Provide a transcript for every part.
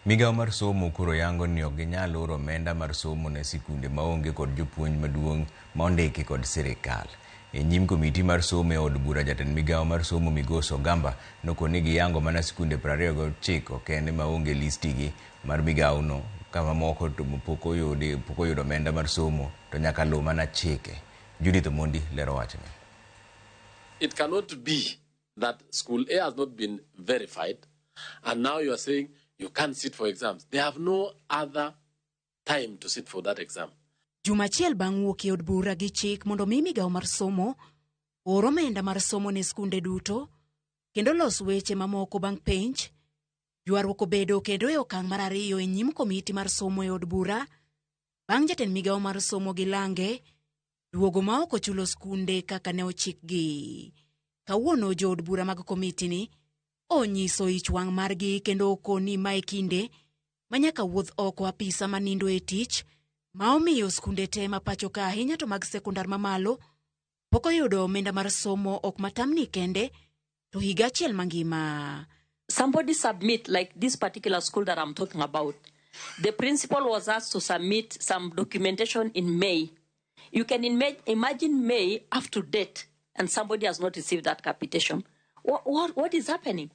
Migawo mar somo koro yango ni ok ginyal oro omenda mar somo ne sikunde maonge kod jopuonj maduong' ma ondiki kod sirikal. E nyim komiti mar somo e od bura jatend migawo mar somo Migosi Ogamba nokoni ni giyango mana sikunde 29 kende maonge listi gi mar migawo no ka mamoko to pok oyudi pok oyudo omenda mar somo to nyaka luw mana chike. Judith Omondi lero wachni. It cannot be that school A has not been verified and now you are saying you can't sit for exams. They have no other time to sit for that exam. Juma achiel bang' wuok e od bura gi chik mondo mi migawo mar somo or omenda mar somo ne skunde duto kendo los weche mamoko bang' penj, ywaruok obedo kendo e okang' mar ariyo e nyim komiti mar somo e od bura bang' jatend migawo mar somo gi lange duogo ma ok ochulo skunde kaka ne ochikgi. Kawuono jood bura mag komiti ni onyiso ich wang' margi kendo okoni ma e kinde ma nyaka wuodh oko apisa manindo e tich ma omiyo skunde te ma pacho ka ahinya to mag sekondar mamalo pok oyudo omenda mar somo ok matamni kende to higa achiel mangima. Somebody submit, like this particular school that I'm talking about. The principal was asked to submit some documentation in May. You can imagine May up to date, and somebody has not received that capitation. What is happening?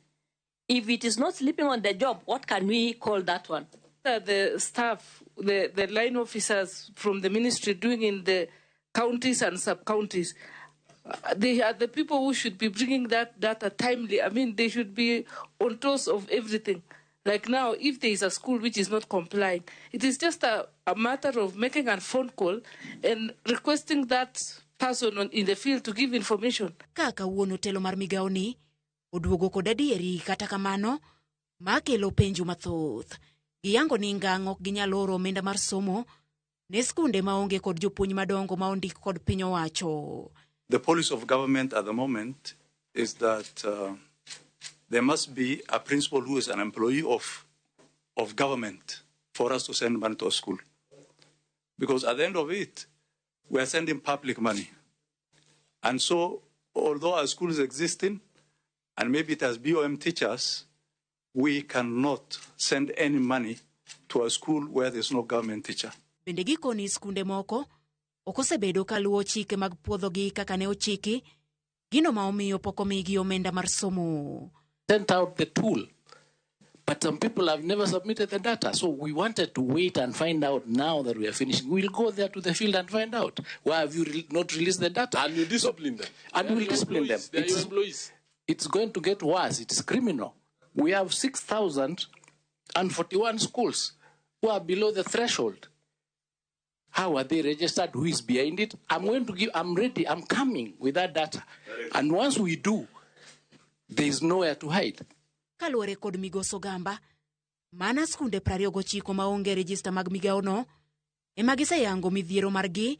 If it is not sleeping on the job, what can we call that one? The staff, the line officers from the ministry doing in the counties and sub-counties, they are the people who should be bringing that data timely. I mean, they should be on toes of everything. Like now, if there is a school which is not complying, it is just a matter of making a phone call and requesting that person in the field to give information. Ka kawuono telo mar migawo ni oduogo kod adieri kata kamano makelo penjo mathoth. Giyango ni ngang' ok ginyal oro omenda mar somo ne skunde maonge kod jopuonj madongo ma ondik kod piny owacho. The policy of government at the moment is that there must be a principal who is an employee of government for us to send money to a school. Because at the end of it, we are sending public money. And so, although our school is existing, and maybe it has BOM teachers, we cannot send any money to a school where there's no government teacher. Bende gikoni skunde moko ok osebedo ka luwo chike mag puodhogi kaka ne ochiki, gino ma omiyo pok omigi omenda mar somo. Sent out the tool, but some people have never submitted the data. So we wanted to wait and find out now that we are finishing. We'll go there to the field and find out. Why have you not released the data? And you discipline them. And They are we'll your discipline them. employees. They are your employees. It's going to get worse. It's criminal. We have 6,041 schools who are below the threshold. How are they registered? Who is behind it? I'm going to give, I'm ready, I'm coming with that data. And once we do, there is nowhere to hide. Kaluwore kod Migosi Ogamba, mana skunde 29 maonge rejista mag migawono ema giseyango midhiero margi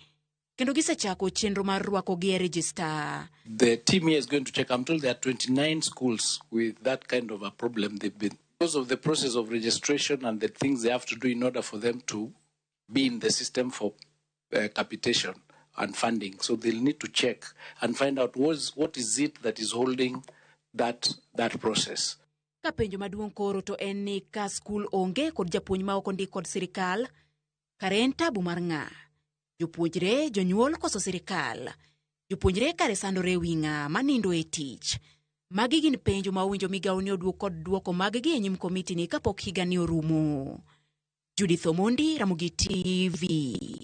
kendo gisechako chenro mar rwakogi e rejista. The team here is going to check. I'm told there are 29 schools with that kind of a problem. They've been, because of the process of registration and the things they have to do in order for them to be in the system for capitation and funding. So they'll need to check and find out what is it that is holding that process. Ka penjo maduong' koro to en ni ka skul onge kod japuonj ma ok ondik kod sirikal, kare en tabu mar ng'a? Jopuonjre, jonyuol koso sirikal? Jopuonjre kare sandore e wi ng'a manindo e tich? Magi gin penjo ma owinjo migawo ni oduok kod duoko mag-gi e nyim komiti ni kapok higa ni orumo. Judith Omondi, Ramogi TV.